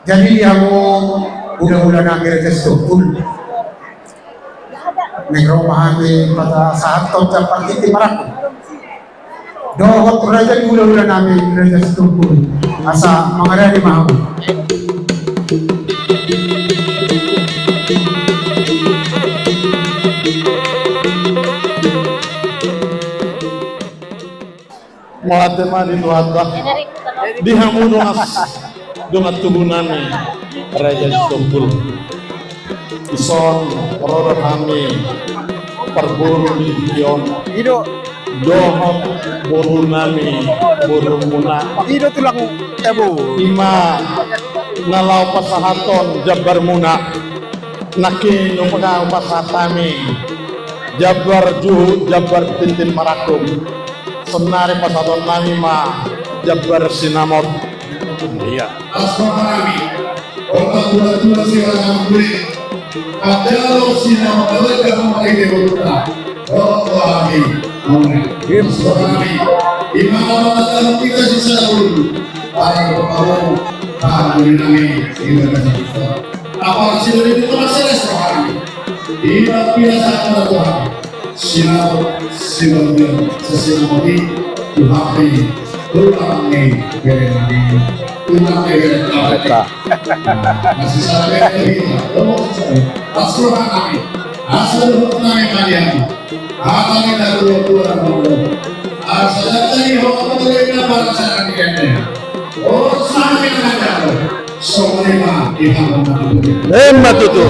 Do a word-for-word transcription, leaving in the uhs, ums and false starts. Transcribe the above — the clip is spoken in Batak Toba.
Jadi di hamu hulahula nami Raja Sitompul, naeng ro ma hami pasahathon jambar tintin marangkup dohot raja ni hulahula nami Raja Sitompul, asa mangarani ma hamu. Mauliate ma di Tuhanta. Di hamu dongan, dongan tubu nami Raja Sitompul. Dison ro do hami parboru ni tingki on. I do. Dohot boru nami, boru muna. I do tulang, eh, bo. I ma na laho pasahathon jambar muna. Nangkin nunga hupasahat hami jambar juhut, jambar tintin marangkup. Saonari pasahaton nami ma jambar sinamot. Ia. Asa hami, opat bulan dua siaran kulit. Ada lo sinamot, ada lo sinamot. Asa hami, asa hami, di mana-mana dalam kita sisa dulu. Para berparu, para beri nami, kita kasih. Apa hasil dari itu, masalah sehari? Iba biasa kata Tuhan. Sinamot, sinamot, sesinamot i, Tuhan i, Tuhan i, bere nami, Tuhan i, bere nami. Masih salah bere nami. Asa hami, asa hami, asa hami. Asa hami, asa hami. Asa hami, asa hami. Emma tutu.